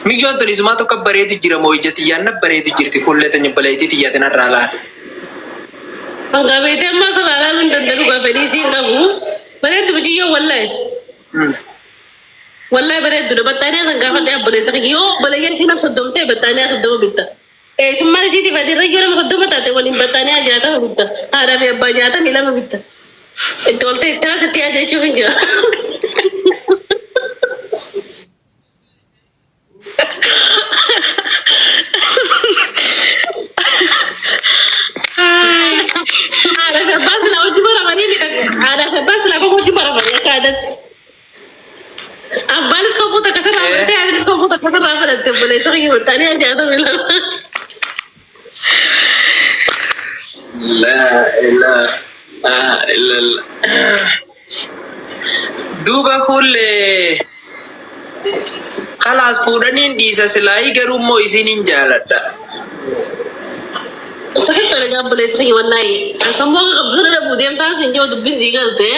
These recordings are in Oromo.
Miyyoon tun isumaa tokko bareedu jira moo ija tiyyaan na bareedu jirti kuullee tanya obboleettii tiyyaatiin har'aa laala. Hangaa beetee ammaa sirraa ilaaluu hin danda'u gaa fedhii isiin qabu. Bareeddu muciyyoo wallahi. Wallahi bareedduudha. Baxxaaniyaa san gaafadhee obboleessa kiyya yoo obboleeyyan ishii nama 30 ta'e baxxaaniyaa 30 bitta. Eessummaan isiitiif ati irra yoo nama 30 taate waliin baxxaaniyaa 60 bitta. Haadhaa fi abbaa 62 bitta. Itti oltee itti haasatti yaada jechuuf hin jira. Haadha fi abbaan silaa hojii baramanii midhagu. Haadha fi abbaan silaa koo hojii baramanii akka aadaatti. Abbaanis koo fuuta akkasirraa fudhatee haadhis koo fuuta akkasirraa fudhatte obboleessa kiyya maxxanee 62. Laa ilaaha illallah. Duuba kuullee kalaas fuudhaniin dhiisa silaayii garuu immoo isiniin jaaladha. Akkasitti tola gaa obboleessa kiyya wallaahi. Sammuu akka qabdu sana dhabuu deemtaan siin jiru dubbiin sii galte.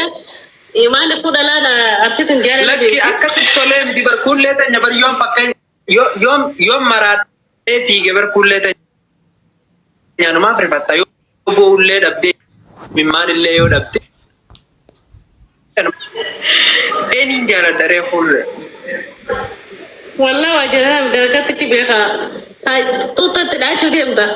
Maaliif fuudha laala arsiituun jaalala Lakki beekti. akkasitti tolee miti bar kuullee teenya bar yoom fakkeenya yoom yoom maraadhee fiige bar kuullee teenya numaaf rifatta yoo boo'ullee dhabdee mimmaan illee yoo dhabde eenyuun jaaladha ree kuullee. Wallah waa jaalala dalagatti beekaa. Xuuxxatti dhaachuu deemta.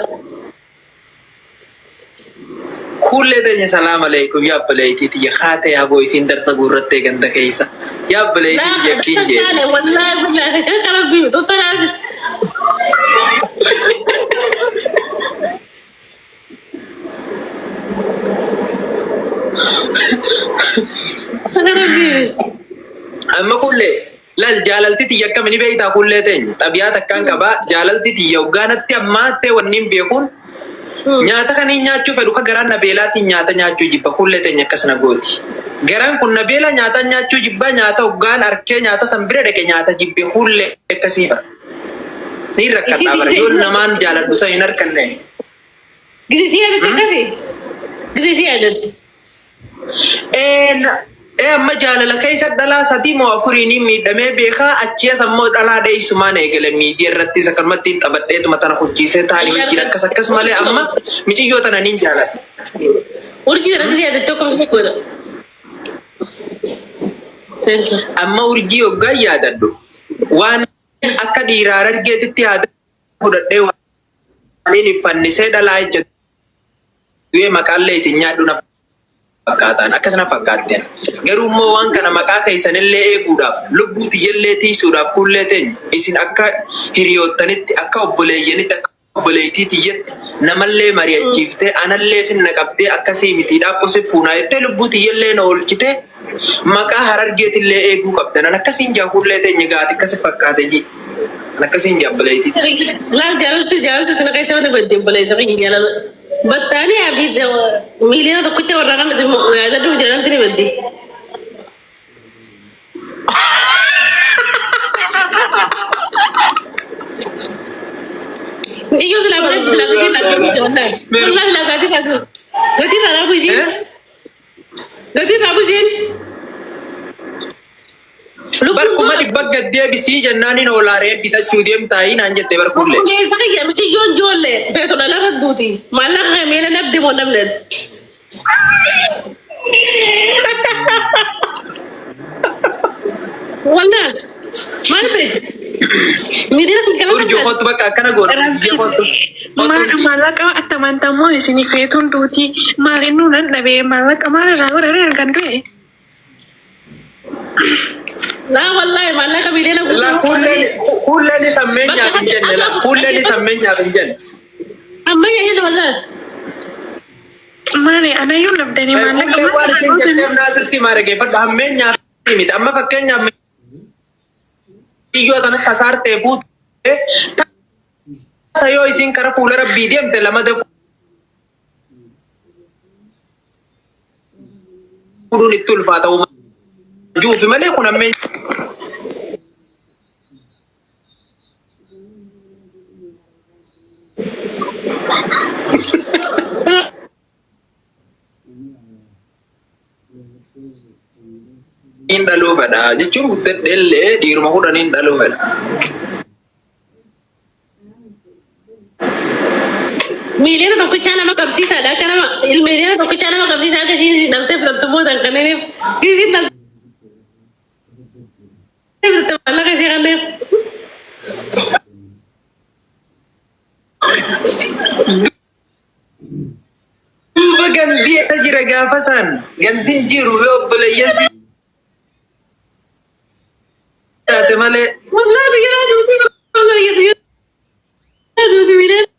Kuullee teenya salaam aleekum yaa obboleettii tiyya kaatee aboo isiin darsa guurrattee ganda keessa yaa obboleettii Laa tiyya akkiin kan jeeti. taane wallahi billahi kan rabbii xuuxxa dhaachuu. Kan rabbii. Amma kuullee Lal jaalalti tiyya akkami ni beektaa kuullee teenya xabiyaa takkaan qabaa jaalalti tiyya hoggaanatti hammaattee wanniin beekuun nyaata kaniin nyaachuu fedhu ka garaan na beelaatiin nyaata nyaachuu jibba kuullee teenya akkas na gooti. Garaan kun na beela nyaata nyaachuu jibba nyaata hoggaan arkee nyaata san bira dhaqe nyaata jibbe kuullee akkasii bara. Ni rakkadhaa bara yoo namaan jaaladhu san hin arkanne. Gise si yaadatte akkasi? Gise si yaadatte? Ee na- ee amma jaalala keessa dhalaa sadii moo afuriin miidhamee beekaa achii as ammoo dhalaa dheessumaan eegale miidiyaa irrattis akkanumatti hin taphadheetuma tana hojjiisee taa'anii wajjin akkas akkas malee amma miciyyoo tana niin jaaladha. Urjii tana gise yaadatte akkam si godha? Thank you. Amma urjii hoggaan yaadadhu waan akka dhiiraa argeetitti haada fudhadhee waaniin fannisee dhalaa ija du'ee maqaallee isin nyaadhu na fakkaataan akkas na fakkaatteen garuu immoo waan kana maqaa keessanillee eeguudhaaf lubbuu tiyyallee tiisuudhaaf kuullee teenya isin akka hiriyoottanitti akka obboleeyyanitti akka obboleettii tiyyatti namallee mari'achiiftee anallee finna qabdee akkasii mitiidhaa qosi fuunaa jettee lubbuu tiyyallee na oolchitee maqaa harargeetillee eeguu qabdan an akkasiin jaa kuullee teenya gaati akkasi fakkaate ji an akkasiin jaa obboleettii tiyya. Laal jaalalti jaalalti sana keessa wani badde obboleessa kiyya jaalala. Battaanii afi miiliyoona tokkicha warra kan yaadadhu jaalalti ni badde. Iyyuu silaa bareeddu silaa gatii irraa deemuu jira wallahi. Wallahi silaa gatii irraa deemu. Gatii irraa dhaabu isiin. Gatii irraa bu'u isiin. Bar Lubbuun kuma tun dhibba gad deebisii jennaan hin oolaa re'ee bitachuu deemtaayii naan jette bar kuullee. Obboleessa kiyya miciyyoon ijoollee feetu dhalarra duuti. Maallaqa kee miila nabdi moo namneet. Wallah maal beektu? Miidhina kun kana Urjii fakkaata. kottu bakka akkana goona. Urjii kottu. Kottu urjii. Maallaqa attamantammoo isinii feetuun duuti maal innuu nan dhabee maallaqa maal irraa godhanii argan du'e. Laa wallahi maallaqa miiliyoona La guutuu kuulleen kuulleen isa ammeenyaaf hin jenne la kuulleen isa ammeenyaaf hin jenne. Ammayya jedhu wallahi. Maali anayyuu dhabdanii maallaqa Kuulleen maal waan irraa isin gootanii? jetteef naa sitti himaa dhaggeeffadhu ammeenyaaf miti amma fakkeenyaaf biyyoo tana kasaartee fuutee tasa yoo isin kara fuula rabbii deemte lamada fuudhuun itti ulfaata uumaa juufi malee kun ammeen hin dhaluu fedha jechuun guddadheellee dhiiruma kudhaniin dhaluu fedha. Miiliyoona tokkichaa nama qabsiisaadha. Akka nama miiliyoona tokkichaa nama qabsiisaa akka isiin dhaltee fudhattu booda hin kennineef. Isiin dhaltee fudhatte maallaqa isii kenneef. Duuba gandii irra jira gaafa san gandin jiru yoo obboleeyyan si taate malee. Wallaahi si jalaa duuti wallaahi si jalaa duuti miiliyoona.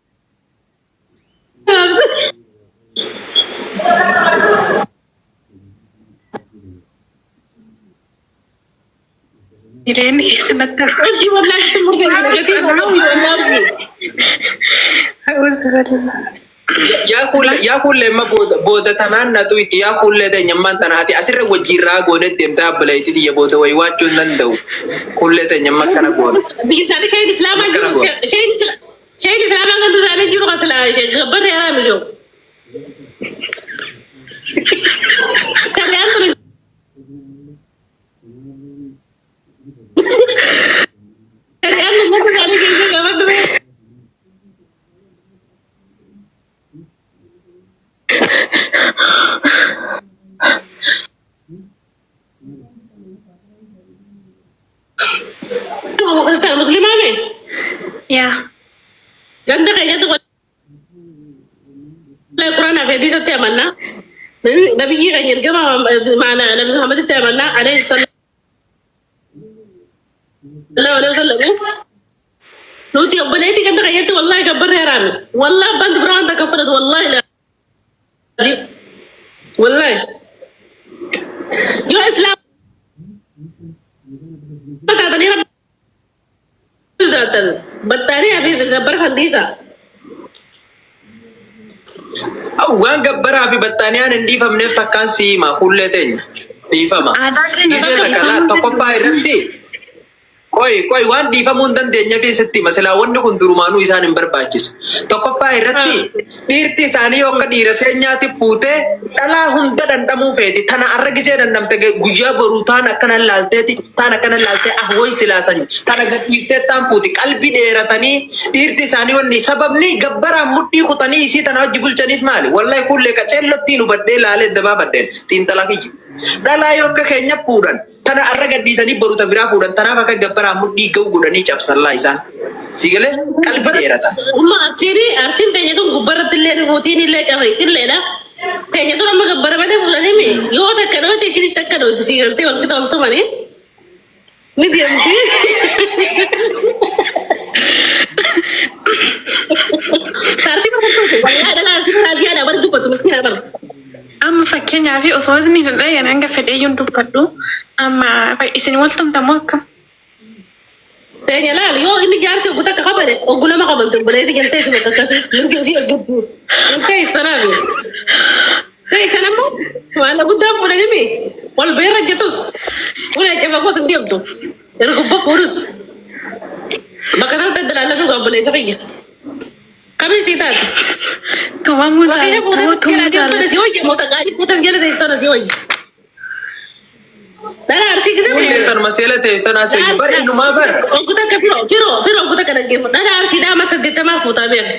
Jireenyi keessa natti hafu. Wallaahi si murteessa gatii wallaahi. A'uuzu billah. Yaa kuullee amma booda tanaan na tuyti yaa kuullee teenyammaan tana ati asirra wajjiirraa goonee deemtee abboleettii tiyya booda wayii waachuu hin danda'u. Kuullee teenyamma akkana goona. Biyya isaanii shayeen islaamaa Akkana jiru goona. shayeen islaamaa ganda isaanii jiru kan silaa gabbarri haraami jiru. Shari'aan sun shari'aan uummata isaanii keessa gaafadhu mee. Kristaan musliimaa mee? Yaa. Ganda keenyatti wallahi Quraanaa fi hadiisatti amannaa. Nabiyyi keenya ergama maana Nabi Muhammaditti amannaa alayhi sallallahu alaihi wasallam. Nuti obboleettii ganda keenyatti wallahi gabbarri haraami. Wallahi abbaan dubraa wanta akka fudhatu wallahi laazim. Wallahi. Yoo islaama taatanii rabbi sodaatan battaanii hafiis gabbara kan dhiisa. Waan gabbaraa fi battaaniyaan hin dhiifamneef takkaan si hima fuullee teenya dhiifama. Aadaa keenya Gisee takka laa tokkoffaa irratti qoy qoy waan dhiifamuu hin dandeenye fi sitti hima silaa wanni kun durumaanuu isaan hin barbaachisu. Tokkoffaa irratti dhiirti isaanii yoo akka dhiira teenyaatti fuutee dhalaa hunda dhandhamuu feeti. Tana arra gisee dhandhamte guyyaa boruu taan akkana laalteeti taan akkana laaltee ah woy silaasan tana gadhiiftee taan fuuti qalbii dheeratanii dhiirti isaanii wanni sababni gabbaraan mudhii kutanii isii tana hojii bulchaniif maali? Wallahi kullee qaceellottiin hubadhee laalee dabaafadheen xiinxalaa kiyya. Dhalaa yoo akka keenya fuudhan tana arra gadhiisanii boru ta biraa fuudhan tanaaf akka gabbaraan mudhii ga'u godhanii cabsallaa isaan. Si galee qalbii dheeratan. Amma arsiin arsiin teenya tun gubbarratti illee fuutiin illee cafeetti illeedha. Teenya tun amma gabbara malee fuudhanii mi yoo takka dhoote isinis takka dhoote si gartee wal qixa wal tumanii ni deemti. Arsii barbaaddu wallaahi dhala arsii raasiyaadha bari dubbatu miskiina bara. Amma fakkeenyaaf osoo isin hin dhageen hanga fedheeyyuun dubbadhu amma isin wal tumtamoo akkam? Teenya laal yoo inni jaarsi oggu takka kabale oggu lama kabalte obboleetti jaltee si bakka akkasii mirgi isii eeggattu. Jaltee isanaafi. Ta'e sana immoo maalla guddaa fuudhanii mi wal beerra jettus ulee cafaqus hin deemtu ergubba fuudhus bakka tanatti dalaalatu obboleessa kiyya. Kamii sii taate? Tumamuu Rakkina jaalladha fuutee moo jala tumuu deemtu jaalladha? si wayya moota qaadii fuutas jala teessu si wayya. Dhala arsii gisee Kuullee tanuma seela teessan asii wayya bara inumaa bara. Oggu takka firoo firoo firoo oggu takka dhaggeeffadhu. Dhala arsiidhaa amma 80 fuutaa beeka.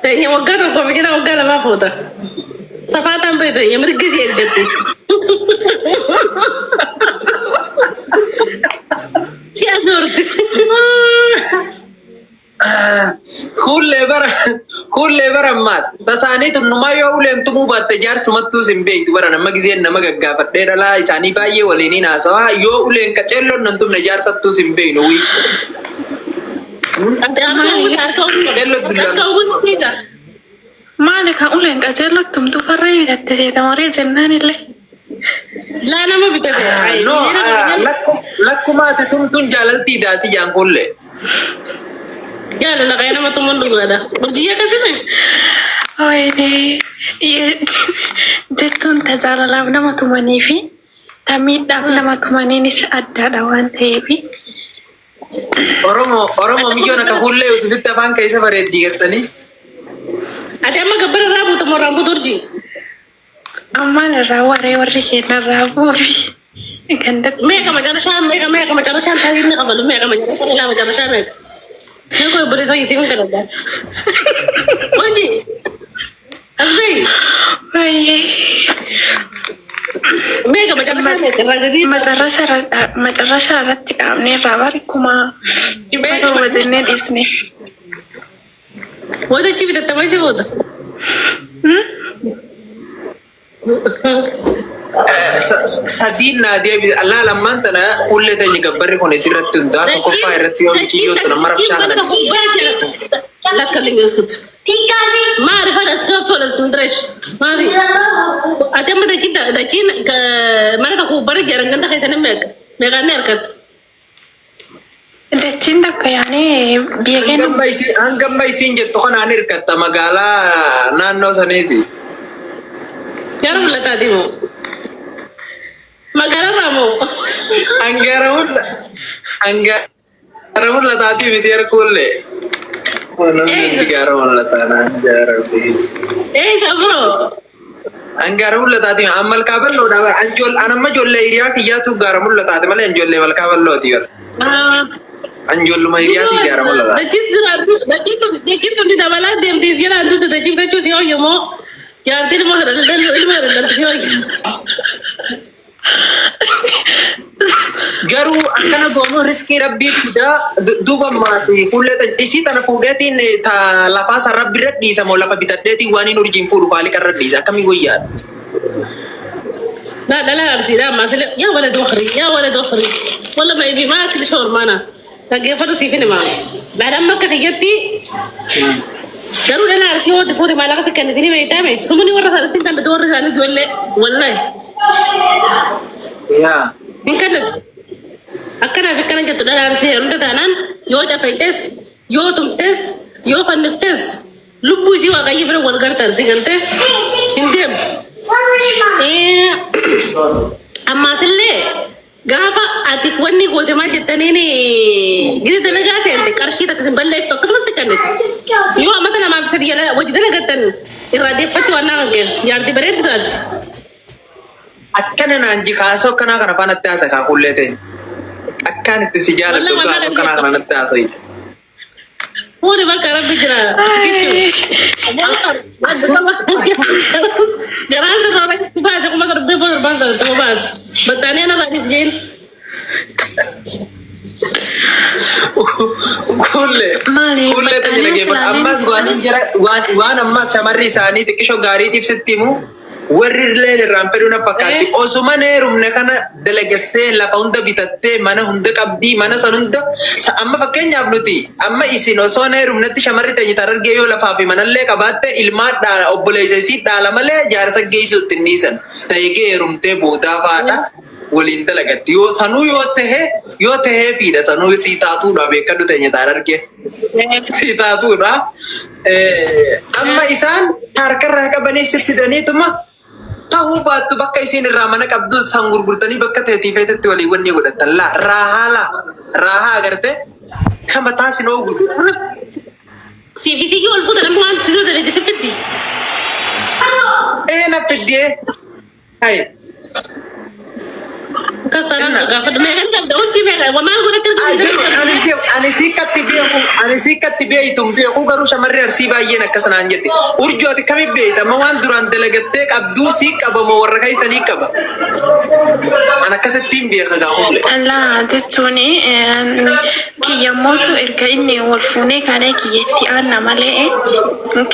Teenya waggaa tokko fi jala waggaa lamaa fuuta. Safaataan beektu teenya mirgi si eeggatti. Si asoorti. Kuullee bara kuullee bara ammaas tasaanii tunnumaa yoo uleen tumuu baatte jaarsumattuu sin beektu bara nama gizeen nama gaggaafadhee dhalaa isaanii baay'ee waliin haasawaa yoo uleen qaceelloon nan tumne jaarsattuu sin beeknu wii. Ati harka uwwisa harka uwwisa harka uwwisa siisa. Maali kan uleen qajeellotti tumtu farree bitatte seeta marii jennaan illee. Laa nama bitate. No lakkumaati tumtuun jaalaltii daati jaan kuullee. Jaalala kee nama tumuun dhugaadha. Hojii akkasii Wayne jechuun tajaalalaaf nama tumanii fi ta miidhaaf nama tumaniinis addaadha waan ta'eef. Oromoo Oromoo miyyoon akka kuullee usufitti afaan keessa bareeddii gartanii. Ati amma gabbara irraa buutu moo irraan buutu urjii? Ammaan irraa waree warri keenya irraa buufi gandatti. Meeqa macarashaan meeqa meeqa macarashaan taa'ee inni kafalu meeqa macarashaan ilaa macarashaa meeqa? Meeqa obboleessa kiyya siifin kadhadha. Urji. As bahi. Baay'ee. Meeqa macarrashaa meeqa irraa gadii. Macarrashaa irratti dhaabnee irraa bari 700,000 jennee dhiisne. Wanta achi bitatta moo si fuuta? Sadiin naa deebi allaa lammaan tana hullee teenya gabbarri kun isirratti hundaa tokkoffaa irratti yoo michiyyoo tuna mara bishaan kana. لا تكلمي اسكت ما اعرف انا استوفي ولا مدري ما في اتم دكين دكين ما انا كوبر جرن عند خيسن ميك ميغاني اركت Dachiin takka yaani biyya keenya Hanga amma isiin jettu kanaan hirkatta magaalaa naannoo saniiti. Gara mul'ataati moo? Magaalaa irraa moo? Hangara mul'ataati miti harkuullee. Namni gara mul'ataa naan jaarabbi. Eessa bro? Hangara mul'ataati an malkaa bal'oodha bara. An amma ijoollee hiriyaa kiyyaatu gara mul'ataati malee ijoollee malkaa bal'ooti bara. Anjoolluma hiriyaatii gaara mul'ata. Dachis duraantu dachiin tun dabalaa deemti jalaan duutu dachii bitachuu si hoyyu moo jaartiin ilmoo daldallu ilmoo daldaltu si hoyyu. Garuu akkana goomu riskii rabbii fidaa duuba maasii fuullee isii tana fuudheetiin ta lafaa san rabbi irra dhiisa moo lafa bitadheetiin waan hin urjiin fuudhu kaaliqa irra dhiisa akkamii wayyaadha. لا لا لا أرسي لا ما سل يا ولد وخري يا ولد وخري والله ما يبي ما أكل شاورما أنا dhaggeeffadhu siifin hima. Baadhaan bakka kiyyatti garuu dhala arsii hoo fuute maallaqa si kennitini beektaame sumuni warra isaaniitti hin kennatu warri isaanii du'allee wallahi Yaa. hin kennatu. Akkanaaf akkana jettu dhala arsii heerumte taanaan yoo cafaytes yoo tumtes yoo fanniftes lubbuu isii waaqayyo bira wal gartan si galtee hin deemtu. Ammaasillee gaafa atiif wanni goote maal jettaniin gidi dalagaa seente qarshii takka sin balleessitu akkasumas si kennite. Yoo amata namaaf sadi jala hojii dalagattan irraa deeffatti waan nama kennu jaartii bareeddu taati. Akkana naan ji kaasoo akkanaa kana faana itti haasa kaakullee ta'e. Akkaan itti si jaaladhu Wallah kaasoo akkanaa kana natti haasa'i. Fuuni bakka rabbi jira. Garaan sirraa si baase kuma torbee boo torbaan sana baase. Baxxaanii ana irraa jeen. Kuullee. Maali? Kuullee ta'e dhaggeeffadhu. Ammas waan hin jira waan waan ammas shamarri isaanii xiqqishoo gaariitiif sitti himu warri illee irraan fedhuu na fakkaatti. Osuma heerumne kana dalagattee lafa hunda bitattee mana hunda qabdii mana san hunda amma fakkeenyaaf nuti amma isin osoo hin heerumnetti shamarri teenya tarargee yoo lafaa fi manallee qabaatte ilmaan dhaala obboleessa isii dhaala malee jaarsa geessuu ittiin dhiisan. Ta'ee heerumtee boodaa faadha waliin dalagatti. Yoo sanuu yoo tahe yoo tahee fiidha sanuu sii taatuudha beekadhu teenya tarargee. Sii taatuudha. Amma isaan harkarraa qabanii si fidaniituma ta'uu baattu bakka isiin irraa mana qabdu san gurgurtanii bakka teetii feetetti walii wanni godhatan laa raahaa laa raahaa agartee kan mataa sin oogu. Siif isii ol fuuta namni waan si dura dalage si fiddi. Ee na fiddee. Hai. Akkas taanaan gaafadhu. Meeqan qabda? Hundi meeqa? Maal godhatte Ani beeku ani sikkatti beeku ani sikkatti beeytu hin beeku garuu shamarri arsii baay'een akkas naan jette. Urjoo ati kami beeyta amma waan duraan dalagattee qabduu sii qaba moo warra keessanii qaba? An akkasittiin beeka gaafule. Allaa jechuun kiyya mootu erga inni wal fuunee kaanee kiyyetti aanna malee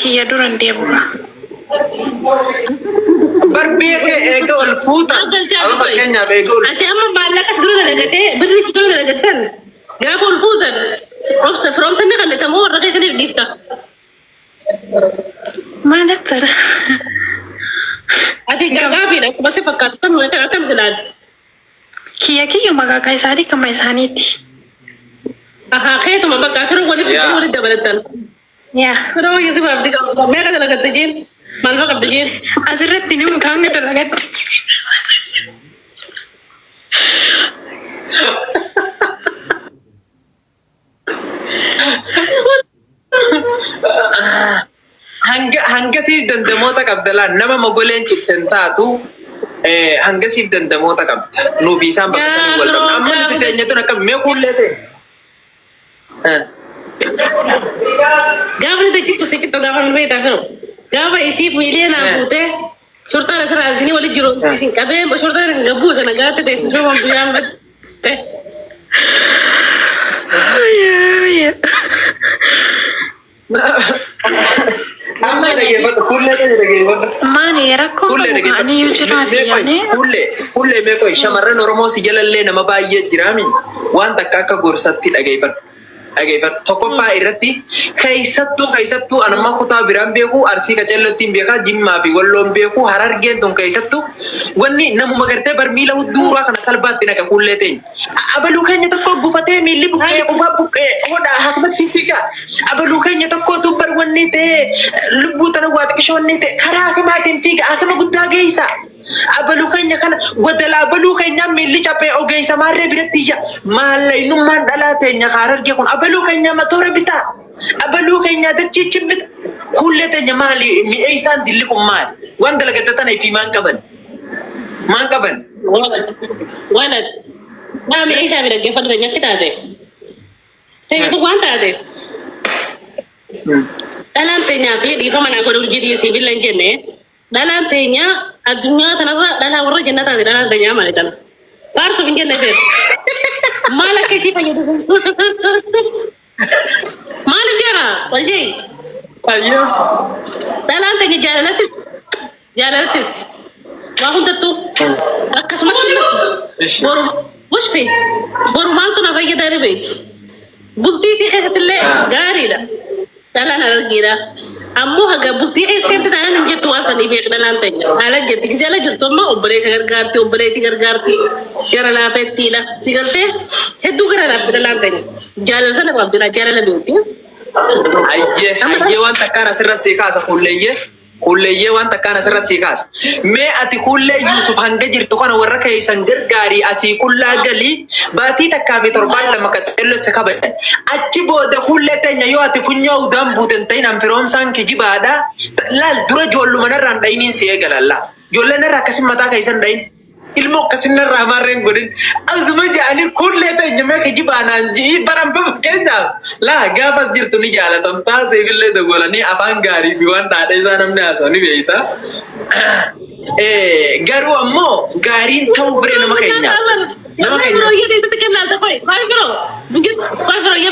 kiyya dura hin deemuudha. Bar beekee eega ol fuuta. Amma fakkeenyaaf eega ol Ati amma maallaqa si dura dalagatee birrii si dura dalagate san gaafa ol fuutan firoomsa firoomsa inni kan tamoo warra keessaniif dhiifta. Maal jechuudha? Ati gaafiidha akkuma si fakkaatu kan akkam silaati. Kiyya kiyyuma kaakaa isaanii kama isaaniiti. Ahaa keetuma bakka firoo waliif fidanii walitti dabalatan. Yaa. Firoo wayya si baafti qaba. Meeqa dalagatte jeen? Maal fa'a qabdi jeen? Asirratti ni mukaan dalagatte. Hanga hangasiif dandamoota qabda laan nama mogoleen citten taatu hangasiif dandamoota qabda. Nuuf isaan bakka sanii wal qabna. Amma nuti teenya tun akka mee kuullee ta'e. Gaafa ni dachittu si cittu gaafa nu beektaa firoo. Gaafa isiif miiliyoonaa fuutee shortaan asirraa isinii wali jiru isin qabee shortaan isin gabbuu sana gaatti ta'e isin shooman guyyaan batte. Amma dhageeffadhu kullee dhageeffadhu. Maali rakkoo Kullee qabu dhageeffadhu. ani yoo jiraate yaani Kullee kullee mee qoy shamarran Oromoo si jalallee nama baay'ee jiraami waan takka akka gorsatti dhageeffadhu. Dhageeffadhu. Tokkoffaa irratti keessattuu keessattuu anamma kutaa biraan beeku Arsii Qacelloottiin beekaa Jimmaa fi Walloon beeku Harargeen tun keessattuu wanni namuma gartee barmiila hudduu kana talbaatti naqa kullee teenya. Abaluu keenya tokko gufatee miilli buqqee qubaa buqqee hodhaa hakmatti fiigaa. Abaluu keenya tokkotu bar wanni ta'e lubbuu tana waa xiqqishoo wanni ta'e karaa hakimaatiin fiiga hakima guddaa geessa. Abaluu keenya kana wadala abaluu keenyaa miilli caphee ogeessa maarree biratti iyya. Maallaynummaan dhalaa teenya kaarargee kun abaluu keenya matoora bitaa. Abaluu keenya dachiichi bita. Kuullee teenya maali mi'eessaan dilli kun maali? Waan dalagatta tana ifii maan qaban? Maan qaban? Walad. Naa mi'a isaa fi dhaggeeffatu teenya akki taate. Teenya kun waan taate. Dhalaan teenyaa fi dhiifama naa godhu urjii siif illee hin jenne. Dhalaan teenya addunyaa kanarra dhalaa warra jannataati dhalaan teenyaa maali tana. Faarsuuf hin jenne feetu. Maal akka isii fayyadu? Maaliif jara? Waljee. Ayyoo. Dhalaan teenya jaalalattis jaalalattis waa hundattuu akkasumatti ilmas boru washfe boru maaltu na fayyadaa ni beekti. Bultii isii keessatti illee gaariidha. Dhalaan argiidha. Ammoo haga bultii keessa seente taanaan hin jettu waan sanii beek dhalaan teenya. Haala jetti gisee ala jirtu amma obboleessa gargaarti obboleettii gargaarti gara laafettiidha. Si galtee hedduu gara laafti dhalaan teenya. Jaalala sana qabdi jaalala beekti. Ayyee ayyee waan takkaan asirra sii kaasa kulleeyyee kulleeyyee waan takkaan asirra sii kaasa. Mee ati kullee Yuusuf hanga jirtu kana warra keessan gargaarii asii qullaa galii baatii takkaa fi torbaan lama qaxxeelloo si kabajan. Achi booda kullee teenya yoo ati funyoo udaan buuten ta'in an firoomsaan kijibaadha. Laal dura ijoolluma narraan dhayiniin si eegalalla. Ijoolleen narraa akkasin mataa keessan dhayin. Ilmoo akkasin narraa maarreen godhin. Asuma jedhanii kullee teenya mee kijibaa naan ji'i baran fakkeenyaaf laa gaafas jirtu ni jaalatamtaa seefillee dogolanii afaan gaarii fi waan dhaadhee isaa namni haasa'u ni beekta. Garuu ammoo gaariin ta'uu biree nama keenya. Nama keenya.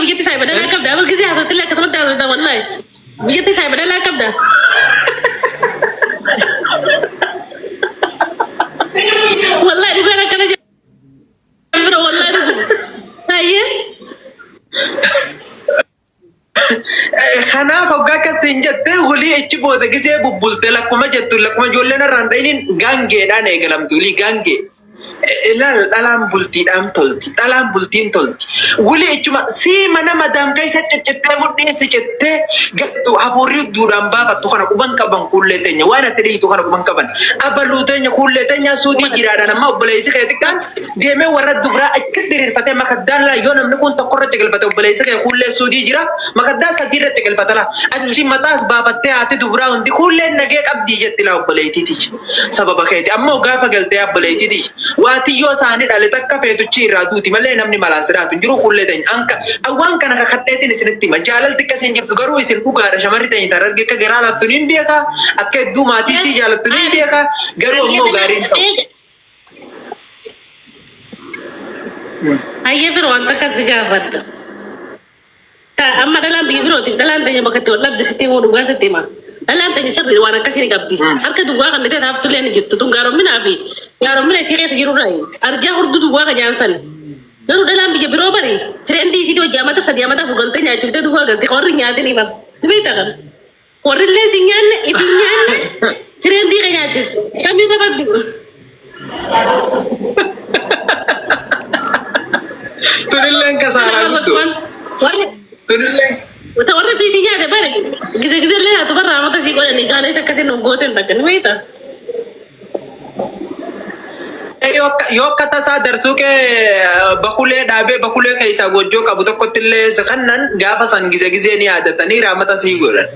Biyyatti saayiba dhalaa qabda. Abal gisee haasoftillee akkasumatti haasofta wallaahi. Biyyatti saayiba dhalaa qabda. Wallaahi dhugaan akkana jedha. Biro wallaahi dhuguma. Hayyee. Kanaaf hoggaa akkasiin jettee hulii ichi booda gisee bubbulte lakkuma jettu lakkuma ijoolleen irraan dhayiniin gaangeedhaan eegalamti hulii gaangee. Ilaal dhalaan bultiidhaan tolti dhalaan bultiin tolti. Wuli ichuma sii mana madaam keessa ciccittee mudhiin si cittee gattu hafuurri duudhaan baafattu kana quban qaban kuullee teenya waan ati dhiitu kana quban qaban. Abaluu teenya kuullee teenya suutii jiraadhaan amma obboleessi kee xiqqaan deemee warra dubraa achi diriirfatee makaddaan laa yoo namni kun tokko irra ciqilfate obboleessi kee kuullee suudii jira makaddaa sadii irra ciqilfata laa achi mataas baafattee haati dubraa hundi kuulleen nagee qabdii jetti laa obboleettiiti sababa keeti ammoo gaafa galtee obboleettiiti waatiyyoo isaanii dhale takka feetuchi irraa duuti malee namni malaan sidhaatu hin jiru kuullee teenya anka awwaan kana kakadheetiin isinitti hima jaalalti akkasii hin jirtu garuu isin dhugaadha shamarri teenya tan arge akka garaa laaftu ni beeka akka hedduu maatii sii jaalattu ni beeka garuu ammoo gaariin ta'u. Hayyee biro wanta akkas si gaafadha. Ta amma dhalaan biyya birootiif dhalaan teenya bakka itti wal dhabde sitti himuu dhugaa sitti hima. Dhalaan teenya sirrii waan akkasii ni qabdi. Harka duwwaa kan ta'e haftullee ni jirtu. Tun gaaromminaa fi gaaromina isii keessa jirurraa arjaa horduu duwwaa kan jaansan. Garuu dhalaan biyya biroo bari fireendii isiitii hojii amata sadii amata afur galtee nyaachiftee duwwaa galtee warri nyaatin hima. Ni beektaa kana. Warri illee si nyaanne ifi nyaanne fireendii kan nyaachistu. Kamii safaddu. Tunilleen kasaaraa guddoo. Warri Tunilleen Wata warri fiisii nyaate bare gise gise illee nyaatu barraa amata sii godhanii gaalees akkasiin nu gooteen takka ni beektaa. Yoo akka tasaa darsuu kee bakulee dhaabee bakulee keessaa goojjoo qabu tokkotti illee kannan gaafa san gise gisee ni yaadatanii raamata sii godhan.